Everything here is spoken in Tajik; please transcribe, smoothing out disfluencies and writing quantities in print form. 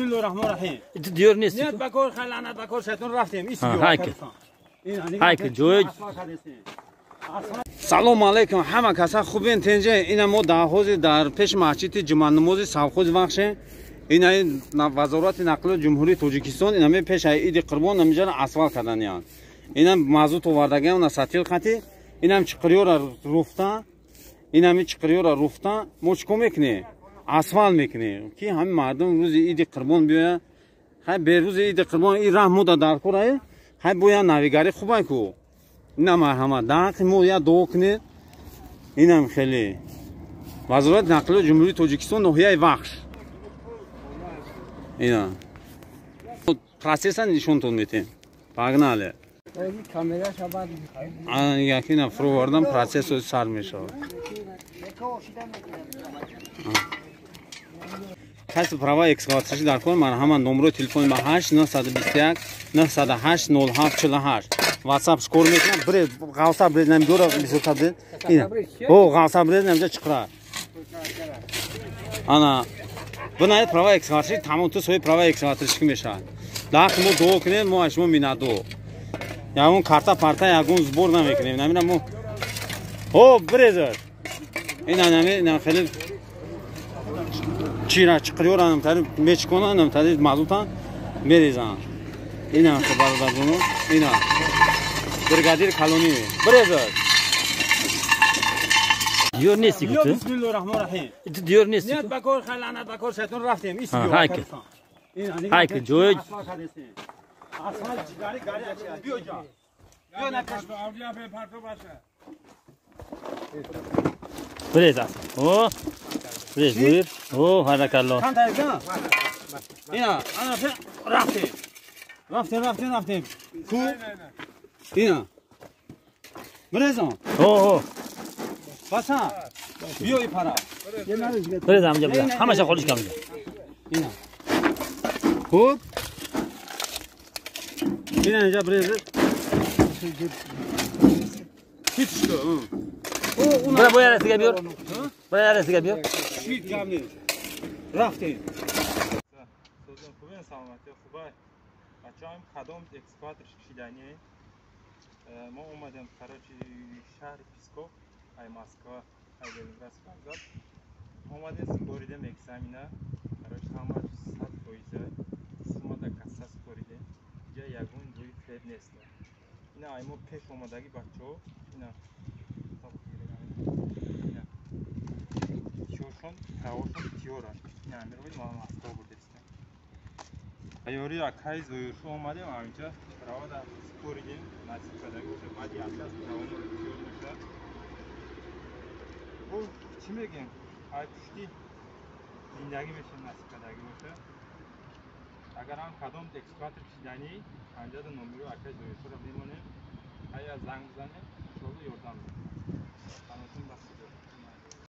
бисмиллоҳир раҳмонир раҳим. Диёр нест. Нет, бакор лаънат бакор шайтон рафтем. Ҳайки ҷой. Салом алейкум ҳама каса хубен тенҷе. Ина мо дар ҳозир дар пеши масҷиди ҷумъанамози совхози Вахше. Ина вазорати нақлиёти Ҷумҳурии Тоҷикистон ина пеш аз иди Қурбон намиҷара асфалт карданиянд. Инам мазут овардагиам на сатил қати. Инам чиқириёра руфта. Инами чиқириёра руфта. Мо чӣ кор мекунем? Асфалт мекунем ки ҳамин мардум рӯзи иди Қурбон биёяд. Хай бе рӯзи иди Қурбон ин раҳ мода дар кор ай. Хай бояд навигарӣ хубай ку. Ина марҳамат, дар ҳаққи мо як дуо кунед. Инам хеле вазорати нақлиёти Ҷумҳурии Тоҷикистон ноҳияи Вахш. Ина процесса нишонтон метем. Погнали. Якина фуровардан процесс сар мешавад. Каси права экскаваторши дар кор марҳамат номерои телефони ма 8 921 908 07 48. WhatsApp шкор мекунам. Бред, ғавса бред намдора бисота бред. Ина. О, ғавса бред намҷа чиқра. Ана. Бина права экскаваторши тамом ту сои права экскаваторши мешавад. Дар мо дуо кунем, мо аз шумо миннатдор. Ягон карта парта ягон сбор намекунем. Намина мо. О, брезер. Ина нами, ина хеле чира чиқриёра намтари мечкона намтари мазутан мерезанд. Ина бародарҷоно, ина бригадир калони брезер. Диёр нести ку? Бисмиллоҳир раҳмонир раҳим. Диёр нести. Нет, бакор лаънат бакор шайтон рафтем. Ҳайки. Ҳайки ҷой. Асфалт ҷигари гари биё ҷа. Биё на пеш. Брез аст. О. Брез бур. О, ҳаракалло. Ина, ана рафтем. Рафтем, рафтем, рафтем. Ку? Ина. Брезон. О, о. Баса. Биё и пара. Брез ҳамҷа буда. Ҳамаша холиш камҷа. Ина. Хуб. Ина инҷа брез. Ҳеч что. Бира бо ярасига биёр. Бира ярасига биёр. Шит гап нест. Рафтем. Созон хубен, саломатӣ хубай. Бачаҳоим кадом экскаватор кшидани. Мо омадем, короче, шаҳри Псков, ай Москва, ай Ленинград вокзал. Омадем, супоридем экзамена. Короче, ҳама 100%. Сумада касса супоридем. Иҷа ягон ҷои фреб нест. Ина ай мо пеш омадаги бачаҳо, ина тиёршон, правошон тиёранд. Ина амирои мо Москва бурдестем. Аёри акай зоиршо омадем, ҳаминҷа правода супоридем, насиб шудаги боша, баъди як час правомон тиёр мешавад. Бо чӣ мегем? Ай пушти зиндагӣ мешавад, насиб шудаги боша. Агар ҳам кадом экскаватор кшиданӣ, ҳаминҷада номерои акай зоиршоро мемонем, ая занг бизанем, иншоалло ёрдам мекунад. Танотон ба худо.